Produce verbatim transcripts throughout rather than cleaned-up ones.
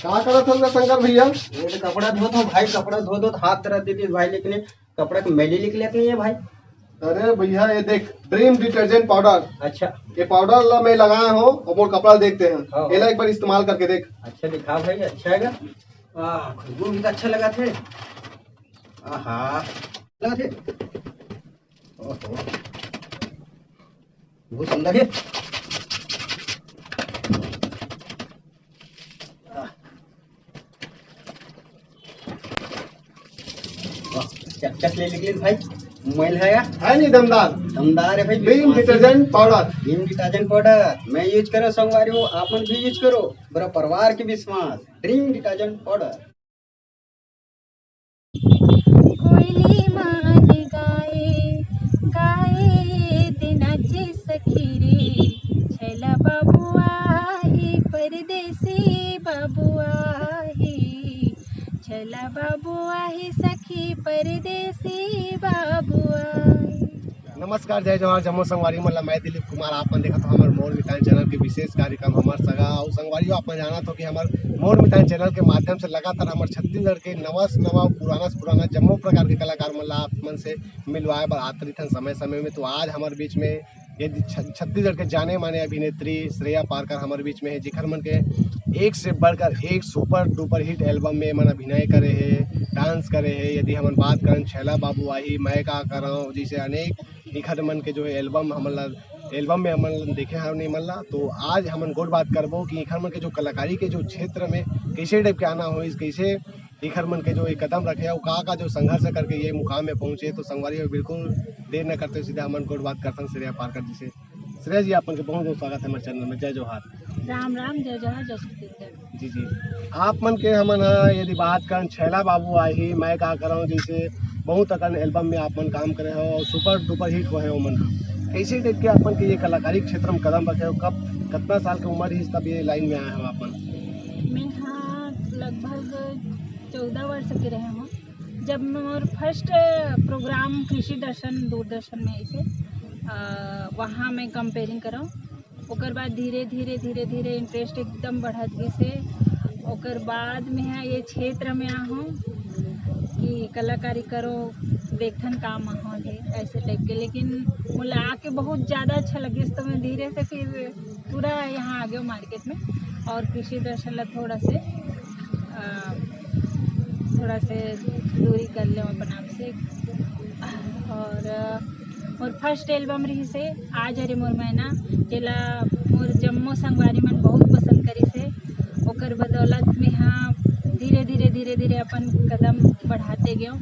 का करत हस रे शंकर भैया? ये तो कपड़ा धोत हूँ भाई, कपड़ा धो धो हाथ दर्द दे दिस भाई, लेकिन ये कपड़ा के मैली निकलत नहीं है भाई। अरे भैया, ये देख, ड्रीम डिटर्जेंट पाउडर। अच्छा। ये पाउडर ला मैं लगाया हूँ और मोर कपड़ा देखते हैं। हाँ। ये ला एक बार इस्तेमाल करके देख। अच्छा दिखा भाई, अच्छा है। आह, खुशबू भी तो अच्छा लगा थे। आहा, लगा थे। ओहो, बहुत सुंदर है। आह, वाह, चकचक ले निकले भाई। मैल है या? है नहीं दमदार? दमदार है भाई, ड्रीम विश्वास detergent powder. Dream detergent powder मैं यूज करो, संगवारी हो, आप मन भी यूज करो। पूरा परिवार के विश्वास, ड्रीम डिटर्जेंट पाउडर। कोयली मान गाए, गाए दिन आज सखी रे, छैला बाबू आही, परदेसी बाबू आही, छैला बाबू आही सखी, परदेसी बाबू आही। नमस्कार, जय जोहार, जम्मो संगवारी मन ला मैं दिलीप कुमार। आप मन देखत हो हमर मोर मितान चैनल के विशेष कार्यक्रम हमर सगा। अउ संगवारी हो, आप मन जानत हो कि हमर मोर मितान चैनल के माध्यम से लगातार हमर छत्तीसगढ़ के नवा से नवा, पुराना से पुराना जम्मो प्रकार के कलाकार मन ला आप मन से मिलवाए बर आत रहिथन समय समय में। तो आज हमर बीच में ये छ-, छत्तीसगढ़ के जाने माने अभिनेत्री श्रेया पारकर हमर बीच में है, जिखर मन के एक से बढ़कर एक सुपर डुपर हिट एल्बम में मन अभिनय करे है, डांस करे है। यदि हमन बात करन छैला बाबू आही, मैं का करंव, जैसे अनेक इखर मन के जो है एल्बम हमन ला, एल्बम में हमन देखे हन नहीं मन ला। तो आज हमन गोठ बात करबो कि इखर मन के जो कलाकारी के जो क्षेत्र में कैसे टाइप के आना होइस, कैसे इखर मन के जो एक कदम रखे अउ का का जो संघर्ष करके ये मुकाम में पहुंचे। तो संगवारी हो, बिल्कुल देर न करते हुए सीधा हमन गोठ बात करथन श्रेया पारकर जी से। श्रेया जी, आप मन के बहुत बहुत स्वागत है हमारे चैनल में। जय जोहार। राम राम, जय जोहार, जय छत्तीसगढ़। जी जी, आप मन के हमन ह यदि बात करन छैला बाबू आही, मैं का करंव, जैसे बहुत अकन एल्बम में आप मन काम करे हो और सुपर डुपर हिट होए हो मन ह, कैसे टाइप के आप मन के ये कलाकारी क्षेत्र में कदम रखे हो? कब, कितना साल के उम्र ही तब ये लाइन में आए हो आप मन? मैं हाँ लगभग चौदह वर्ष के रहे हूँ जब मोर फर्स्ट प्रोग्राम कृषि दर्शन दूरदर्शन में ऐसे, अ, वहाँ मैं कंपेयरिंग करंव। ओकर बाद धीरे धीरे धीरे धीरे इंटरेस्ट एकदम बढ़त गिस हे। ओकर बाद में हाँ ये क्षेत्र में आहूँ कि कलाकारी करो, देखथन का माहौल है ऐसे टाइप के। लेकिन मोला आके बहुत ज़्यादा अच्छा लगिस, तो मैं धीरे से फिर पूरा यहाँ आ गया मार्केट में और कृषि दर्शन ला थोड़ा से, अ, थोड़ा से दूरी कर ले अपन आप से। और, अ, मोर फर्स्ट एल्बम रहिस हे आज हरे मोर मैना, जेला मोर जम्मो संगवारी मन बहुत पसंद करिस हे। ओकर बदौलत में हाँ धीरे धीरे धीरे धीरे अपन कदम बढ़ाते गयो।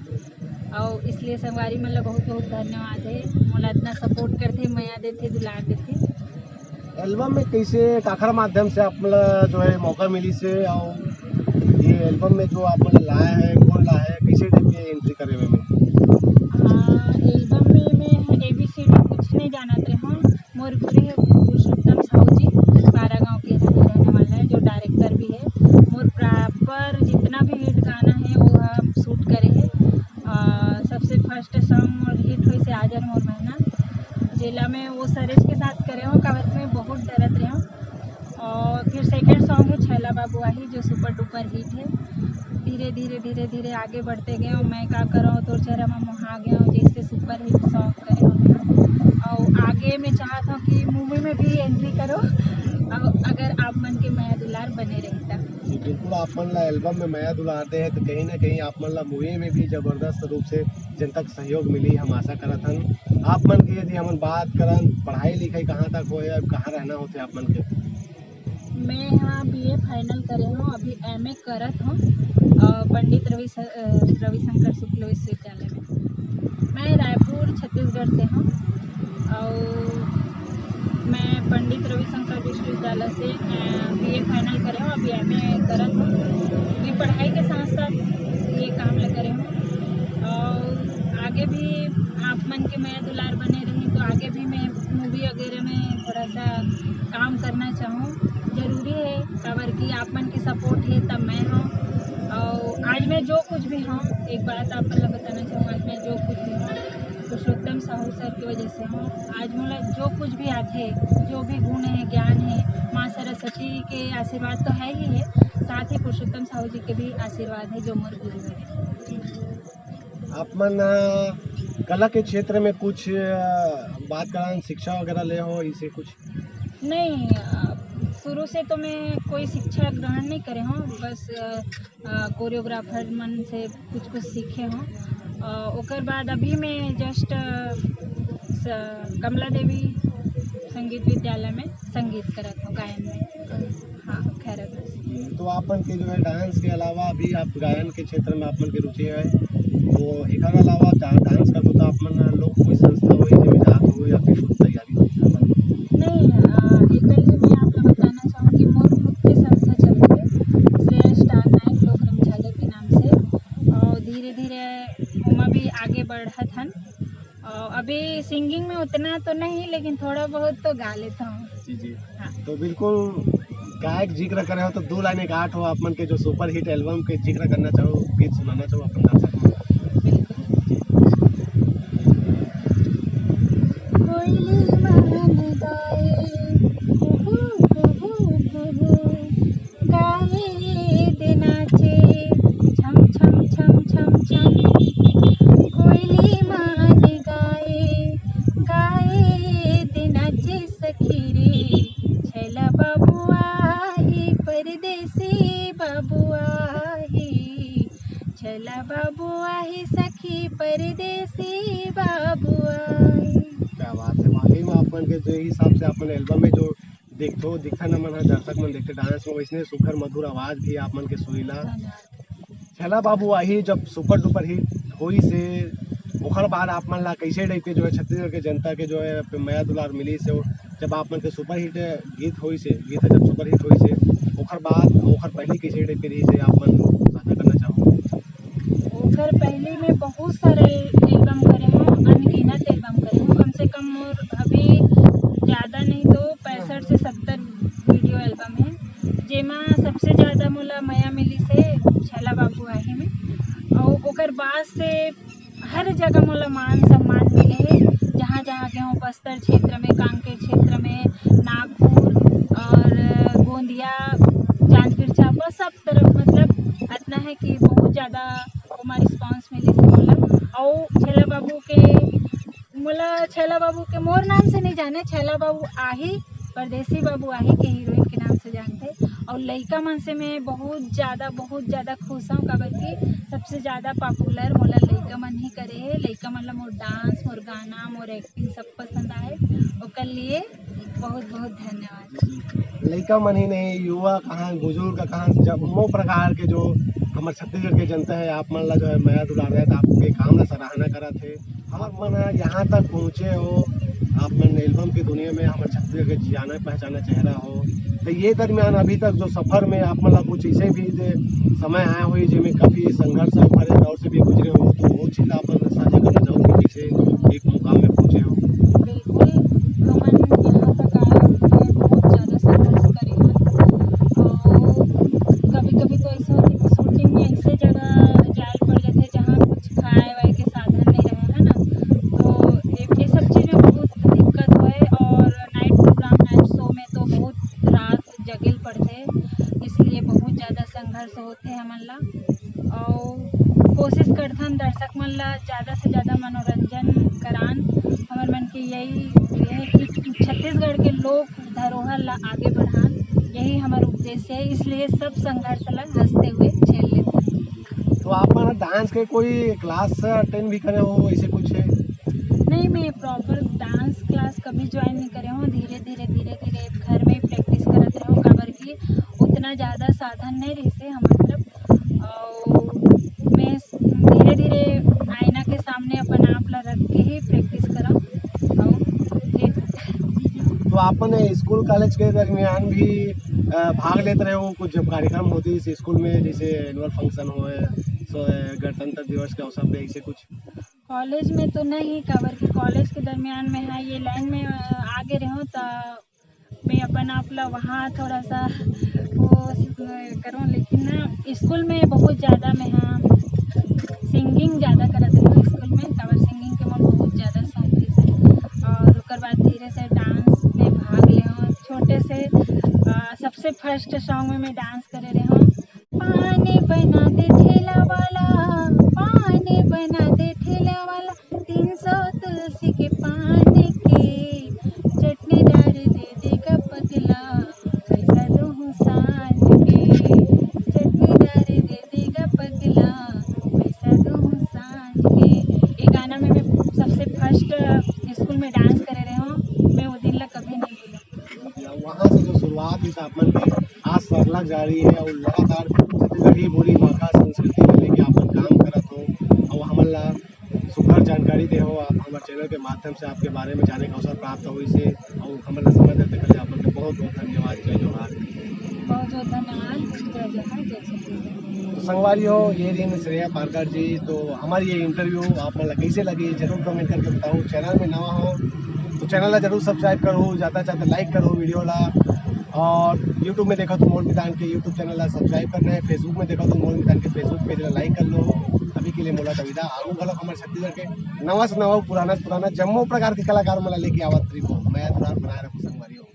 और इसलिए संगवारी मन ला बहुत बहुत धन्यवाद है, मोला इतना सपोर्ट करथे, मया देथे, दुलार देथे। एल्बम में कैसे, काखर माध्यम से आप मन ला जो है मौका मिलिस हे, और ये एल्बम में जो आप मन ला लाए हैं, कौन लाए हैं, कैसे टाइप के एंट्री करे हुए में? हाँ, एल्बम में मैं एबीसीडी कुछ नहीं जानत रहे हूँ। मोर गुरु है पुरुषोत्तम साहू जी, बारा गांव के रहने वाला है, जो डायरेक्टर भी है। मोर प्रॉपर जितना भी हिट गाना है वो हम शूट करे हैं। आ, सबसे फर्स्ट सॉन्ग मोर हिट होइस हे आज हरे मोर मैना, जेला मैं वो सरेज के साथ करे हूँ, काबर मैं बहुत डरत रहे हूँ। और फिर सेकंड सॉन्ग है छैला बाबू आही, जो सुपर डुपर हिट है। धीरे धीरे धीरे धीरे आगे बढ़ते गए और मैं का करो तोर चेहरा में मोहा गए, जैसे सुपर हिट सॉन्ग करे हूँ। और आगे मैं चाहत हूँ कि मूवी में भी एंट्री करो, और अगर आप मन के मया दुलार बने रही तब। जी, बिल्कुल, आप मन ला एल्बम में मया दुलार दे हैं, तो कहीं ना कहीं आप मन ला मूवी में भी जबरदस्त रूप से जनता के सहयोग मिली, हम आशा करत हन। आप मन के यदि हमन बात करन, पढ़ाई लिखाई कहाँ तक होए, अब कहाँ रहना होथे आप मन के? मैं हाँ बीए फाइनल करे हूँ, अभी एमए करत हूँ, अ, पंडित रवि स-, अ, रविशंकर शुक्ल विश्वविद्यालय में। मैं रायपुर, छत्तीसगढ़ से हूँ और मैं पंडित रविशंकर विश्वविद्यालय से, अ, बीए फाइनल करे हूँ, अभी एमए करत हूँ। ये पढ़ाई के साथ साथ ये काम ला करे हूँ और आगे भी आप मन के मया दुलार बने रही, तो आगे भी मैं मूवी वगैरह में थोड़ा सा काम करना चाहूँ। जरूरी है, काबर कि आप मन के सपोर्ट है तब मैं हूँ। और आज मैं जो कुछ भी हूँ, एक बात आप मन ला बताना चाहूँ, आज मैं जो कुछ भी हूँ पुरुषोत्तम साहू सर की वजह से हूँ। आज मोला जो कुछ भी आथे, जो भी गुण है, ज्ञान है, माँ सरस्वती के आशीर्वाद तो है ही है, साथ ही पुरुषोत्तम साहू जी के भी आशीर्वाद है, जो मोर गुरु है। आप मन, अ, कला के क्षेत्र में कुछ, अ, बात करन, शिक्षा वगैरह ले हो, इसे कुछ? नहीं, अ, शुरू से तो मैं कोई शिक्षा ग्रहण नहीं करे हूँ, बस, अ, अ, कोरियोग्राफर मन से कुछ कुछ सीखे हूँ। अ, ओकर बाद अभी मैं just, अ, स-, कमला देवी संगीत विद्यालय में संगीत करत हूँ, गायन में। हाँ, खैरत। तो आप मन के जो है डांस के अलावा अभी आप गायन के क्षेत्र में आप मन के रुचि है, तो एकर अलावा डा-, डांस का तो आप मन लोग कोई संस्था हो, इनमें जात हो या फिर खुद तैयारी? नहीं, अ, एकर लिए मैं आप ला बताना चाहूँ कि मोर खुद के संस्था चलथे, श्रेय स्टार नाइट लोक रंगछागर के नाम से, और धीरे-धीरे ओमा भी आगे बढ़त हन। और अभी सिंगिंग में उतना तो नहीं, लेकिन थोड़ा बहुत तो गा लेता हूँ। जी, जी। हाँ। तो बिल्कुल गायक जिक्र करे हो, तो दो लाइन एक आठ हो, आप मन के जो सुपरहिट एल्बम के जिक्र करना चाहो, गीत सुनाना चाहो अपन दर्शक मन? बिल्कुल। कोयली मन गाए, कुहू, कुहू, कुहू, गाए दे नाचे, छम, छम, छम, छम, छम। कोयली मन गाए, गाए दे नाचे सखी रे। छैला बाबू आही, परदेसी बाबू आही। छैला बाबू आही सखी, परदेसी बाबू आही। क्या बात है, वाकई में आप मन के जो हिसाब से अपन एल्बम में जो देखथो, दिखथन हमन ह, दर्शक मन देखथे, डांस में वैसने सुघर मधुर आवाज भी आप मन के सुरीला। धन्यवाद। छैला बाबू आही जब सुपर डुपर हिट होइस हे, ओखर बाद आप मन ला कैसे टाइप के जो है छत्तीसगढ़ के जनता के जो है मया दुलार मिलिस हे, जब आप मन के सुपर हिट गीत होइस हे, गीत ह जब सुपर हिट होइस हे, ओखर बाद ओखर पहली कैसे टाइप के रहिस हे, आप मन साझा करना चाहो? ओखर पहली में बहुत सारे एल्बम करे हूँ, अनगिनत एल्बम करे हूँ, कम से कम मोर अभी ज़्यादा नहीं तो पैंसठ से सत्तर वीडियो एल्बम है, जेमा सबसे ज़्यादा मोला मया मिलिस हे छैला बाबू आही में। और ओकर बाद से हर जगह मोला मान सम्मान मिले हे, जहाँ जहाँ गे हूँ, बस्तर क्षेत्र में, कांकेर क्षेत्र में, नागपुर और गोंदिया, जांजगीर चांपा, सब तरफ, मतलब अतना है कि बहुत ज़्यादा ओमा रिस्पॉन्स मिलिस हे मोला। और छैला बाबू के, मोला छैला बाबू के मोर नाम से नहीं जाने, छैला बाबू आही, परदेसी बाबू आही के हीरोइन के नाम से जानथे। और लइका मन से मैं बहुत ज़्यादा, बहुत ज़्यादा खुश हूँ, काबर कि सबसे ज़्यादा पॉपुलर मोला लइका मन ही करे हे। लइका मन ला मोर डांस, मोर गाना, मोर एक्टिंग सब पसंद आए, ओकर लिए बहुत बहुत धन्यवाद। लइका मन ही नहीं, युवा कहाँ, बुजुर्ग कहाँ, जम्मो प्रकार के जो हमर छत्तीसगढ़ के जनता है, आप मन ला जो है मया दुलार है, तो आपके काम ला सराहना करत हे। आप मन ह यहाँ तक पहुँचे हो, आप मन एल्बम के दुनिया में हमर छत्तीसगढ़ के जाना पहचाना चेहरा हो, तो ये दरमियान अभी तक जो सफर में आप मन ला कुछ ऐसे भी जे समय आया हो, जेमे काफी संघर्ष भरे दौर से भी गुजरे हो, तो वो चीज आप मन साझा करना चाहो कि कैसे एक मुकाम में पहुँचे हो? बिल्कुल, हमन यहाँ तक आए हुए बहुत ज़्यादा संघर्ष करे हन। और कभी-कभी तो ऐसे होथे कि शूटिंग में ऐसे जगह जाए ल पड़ जाथे, जहाँ कुछ खाए वाए के साधन नहीं रहे, है ना? तो ये, ये सब चीज़ में बहुत दिक्कत होए। और नाइट प्रोग्राम, नाइट शो में तो बहुत रात जगे ल पड़थे, इसलिए बहुत ज़्यादा संघर्ष होथे हमन ला। और कोशिश करथन दर्शक मन ला ज़्यादा से ज़्यादा मनोरंजन करान। हमर मन के यही ये है कि छत्तीसगढ़ के लोक धरोहर ला आगे बढ़ान, यही हमर उद्देश्य है, इसलिए सब संघर्ष ला हंसते हुए झेल लेते हैं। तो आप मन डांस के कोई क्लास अटेंड भी करे हो, ऐसे कुछ है? नहीं, मैं प्रॉपर डांस क्लास कभी ज्वाइन नहीं करे हूँ। धीरे धीरे धीरे धीरे घर में ही प्रैक्टिस करत रहूँ, काबर कि उतना ज़्यादा साधन नहीं रहते हमर तरफ। और मैं धीरे धीरे आईना के सामने अपन आप ला रख के ही प्रैक्टिस करम। और ये तो आप मन स्कूल कॉलेज के दरमियान भी, अ, भाग लेत रहे हो, कुछ जब कार्यक्रम होती इस स्कूल में, जैसे एनुअल फंक्शन होए, सो, अ, गणतंत्र दिवस के अवसर पे, ऐसे कुछ? कॉलेज में तो नहीं, काबर कि कॉलेज के दरमियान में है ये लाइन में, अ, आगे रहूँ तो मैं अपन आप ला वहाँ थोड़ा सा वो, अ, करूँ, लेकिन ना स्कूल में बहुत ज़्यादा मैं, हाँ, सिंगिंग ज़्यादा करत रहूँ स्कूल में, काबर सिंगिंग के मोर बहुत ज़्यादा शौक रहिस। और ओकर बाद धीरे से डांस में भाग ले हूँ। छोटे से, अ, सबसे फर्स्ट सॉन्ग में मैं डांस करे रहूँ। बना दे ठेला वाला, पान बना दे ठेला वाला, तीन सौ तुलसी के पान के, चटनी डार दे देगा पगला, पैसा दूँ सांझ के, चटनी डार दे देगा पगला, पैसा दूँ सांझ के। ये गाना में मैं सबसे फर्स्ट स्कूल में डांस करे रहे हूँ, मैं वो दिन ला कभी नहीं भूलूँ। वहाँ से जो शुरुआत हुई था अपन की, आज सरलग जारी है और लगातार छत्तीसगढ़ी बोली भाखा संस्कृति में लेके अपन काम करत हो और हमन ला सुघर जानकारी दे हो। आप हमर चैनल के माध्यम से आपके बारे में जाने का अवसर प्राप्त होइस हे और हमन ला समय देते के लिए अपन के बहुत बहुत धन्यवाद। जय जोहार। बहुत बहुत धन्यवाद। जय जोहार, जय छत्तीसगढ़। तो संगवारी हो, ये रहिन श्रेया पारकर जी। तो हमर ये इंटरव्यू आप मन ला कैसे लगे, जरूर कमेंट करके बताओ। चैनल में नवा हो तो चैनल ला जरूर सब्सक्राइब करो, ज़्यादा से ज़्यादा लाइक करो वीडियो ला। और YouTube में देखा तो मोर मितान के YouTube चैनल ला सब्सक्राइब करना है, Facebook में देखा तो मोर मितान के Facebook पेज ला लाइक कर लो। अभी के लिए मोला तो विदा। आगू घलो हमर छत्तीसगढ़ के नवा से नवा, पुराना से पुराना जम्मो प्रकार के कलाकार मन ला लेके आवत रहिबो। मैं तुहार बनाए रखो संगवारी हो।